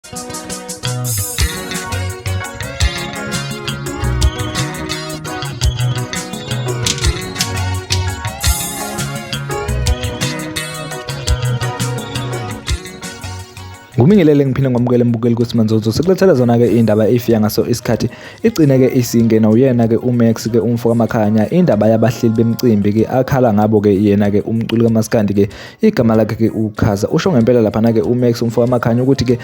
Ngubingelele ngiphinde ngwamukele mbukeli kuthi Manzozo sikulethela zona-ke iy'ndaba ey'fika ngaso isikhathi igcine-ke isingena uyena-ke uMax-ke umfo kaMakhanya indaba yabahleli bemcimbi-ke akhala ngabo-ke yena-ke umculi kamaskandi-ke igama lakhe-ke uchaza usho ngempela laphana-ke uMax umfo kaMakhanya ukuthi-ke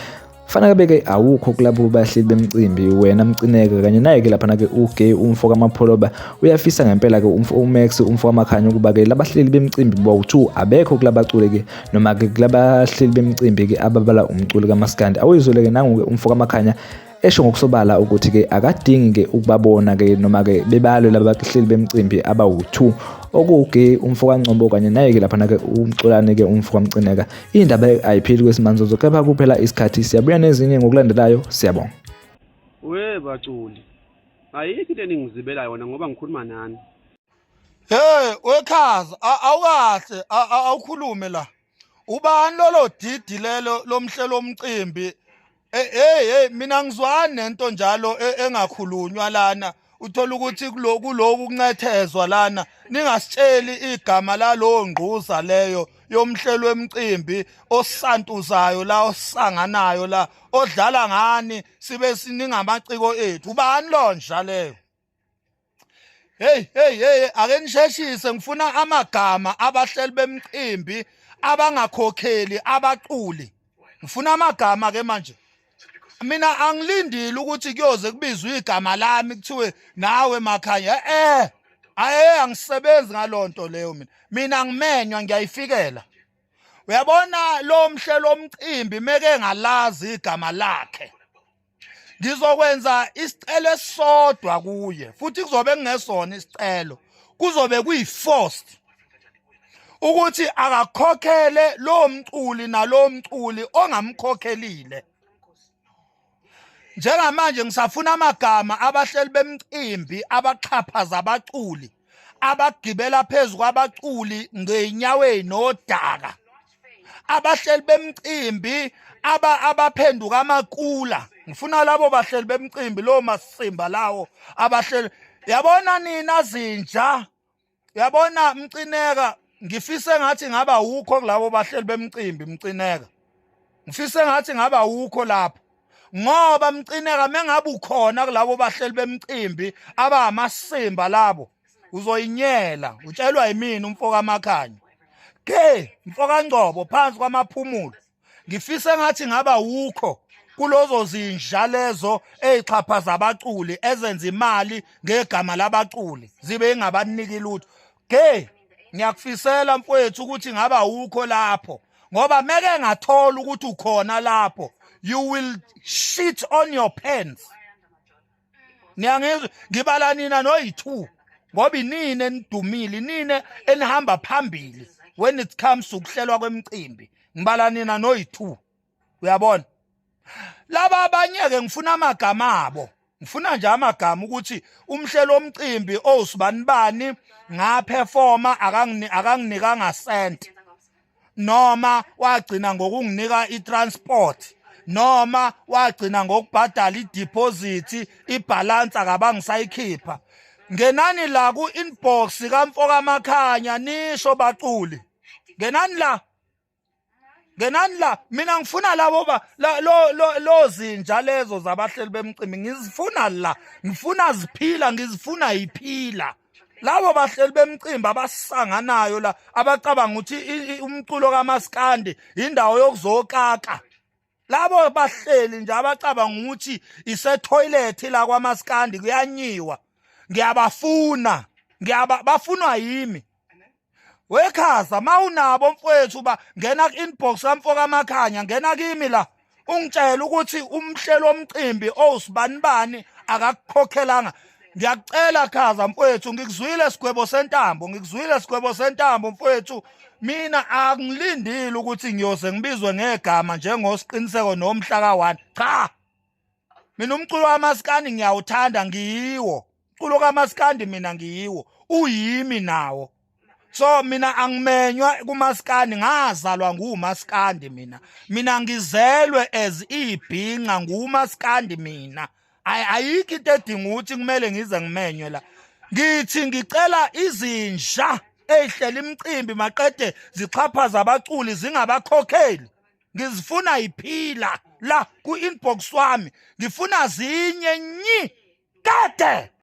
fanele beke awukho kulabo bahleli bemcimbi wena mcineke kanye naye ke laphana ke ugay umfo kaMapholoba uyafisa ngempela ke umfo uMax umfo kaMakhanya ukuba ke labahleli bemcimbi bowu-2 abekho kulabaculi ke noma ke kulabahleli bemcimbi ke ababala umculi kaMaskandi awuyizwele ke nangu ke umfo kaMakhanya esho ngokusobala ukuthi ke akadingi ke ukubabona ke noma ke bebalwe laba bahleli bemcimbi abawu-2 okuwuge umfo kaNgcobo kanye naye ke laphana ke umculane ke umfo kaMcineka Indaba ayipheli kwesimanzozo kepha kuphela isikhathi siyabuya nezinye ngokulandelayo siyabonga. We baculi. Ayikho into eningizibela yona ngoba ngikhuluma nani. Hey wekhaza awukahle awukhulume la. Ubani lolo didi lelo lomhlelo omcimbi Hey hey hey mina ngizwani nento njalo e, engakhulunywa lana uthola ukuthi kuloku loku kuncethezwa lana ningasitsheli igama lalowo ngquza leyo yomhlelo wemcimbi osantuzayo la osanganayo la odlala ngani sibe siningamaciko ethu ubani lonja leyo Hey hey hey ake nisheshise ngifuna amagama abahleli bemcimbi abangakhokheli abaculi ngifuna amagama ke manje mina angilindile ukuthi kuyoze kubizwe igama lami kuthiwe nawe makhanya eh aye angisebenzi ngalonto leyo mina mina ngimenywa ngiyayifikela uyabona lo mhlelo omcimbi meke ngalazi igama lakhe ngizokwenza isicelo esisodwa kuye futhi kuzobe kungesona isicelo kuzobe kuyi-forced ukuthi akakhokhele lo mculi nalo mculi ongamkhokhelile njengamanje ngisafuna amagama abahleli bemcimbi abaxhaphaza abaculi abagibela phezu kwabaculi ngey'nyaweni nodaka abahleli bemcimbi aba abaphenduka amakula ngifuna labo bahleli bemcimbi lo masimba lawo abahleli yabona nina zinja yabona mcineka ngifise ngathi ngaba wukho kulabo bahleli bemcimbi mcineka ngifise ngathi ngaba wukho lapho ngoba mcineka mengabe ukhona kulabo bahleli bemcimbi abamasimba labo uzoyinyela utshelwa yimina umfo kaMakhanya ke mfo kaNgcobo phansi kwamaphumulo ngifise ngathi ngaba wukho kulozo zinja lezo ezixhaphaza abaculi ezenza imali ngegama labaculi zibe ingabaniki lutho ke ngiyakufisela mfowethu ukuthi ngaba wukho lapho ngoba meke ngathola ukuthi ukhona lapho you will shit on your pants niyangizwa ngibala nina noyi-two ngoba inini enidumile inini enihamba phambili when it comes to ukuhlelwa kwemicimbi ngibala nina noyi-two uyabona laba abanye-ke ngifuna amagama abo ngifuna nje amagama ukuthi umhlelo womcimbi owusibanibani ngaphefoma akanginikanga cent noma wagcina ngokunginika i-transport noma wagcina ngokubhadala i-deposit ibalance akabangisayikhipha ngenani la ku-inbox kamfoka makhanya nisho baculi ngenani la ngenani la mina ngifuna labo ba lo lo lo zinja lezo zabahleli bemcimbi ngizifuna la ngifuna ziphila ngizifuna iphila labo bahleli bemcimbi abasanganayo la abacabanga ukuthi umculo kaMaskandi indawo yokuzokaka labo bahleli nje abacabanga ukuthi ise-toilet la kwaMaskandi kuyanyiwa ngiyabafuna ngiyaba bafunwa yimi wekhaza mawunabo mfowethu ba ngena ku-inbox kamfo kamakhanya ngena kimi la ungitshela ukuthi umhlelo womcimbi owusibanibani akakukhokhelanga ngiyakucela khaza mfowethu ngikuzwile sigwebo sentambo ngikuzwile sigwebo sentambo mfowethu mina angilindile ukuthi ngiyoze ngibizwe ngegama njengosiqiniseko nomhla ka-1 cha mina umculo wamaskandi ngiyawuthanda ngiyiwo umculo kamaskandi mina ngiyiwo uyimi nawo So mina angimenywa kumaskandi, ngazalwa ngumaskandi mina. Mina ngizelwe as ibhinca ngumaskandi mina. Ayikho into edinga ukuthi kumele ngize ngimenywe la. Ngithi ngicela izinja ey'hlela imicimbi maqede zixhaphaza abaculi zingabakhokheli. Ngizifuna iphila la ku-inbox wami, ngifuna zinye nyi kade.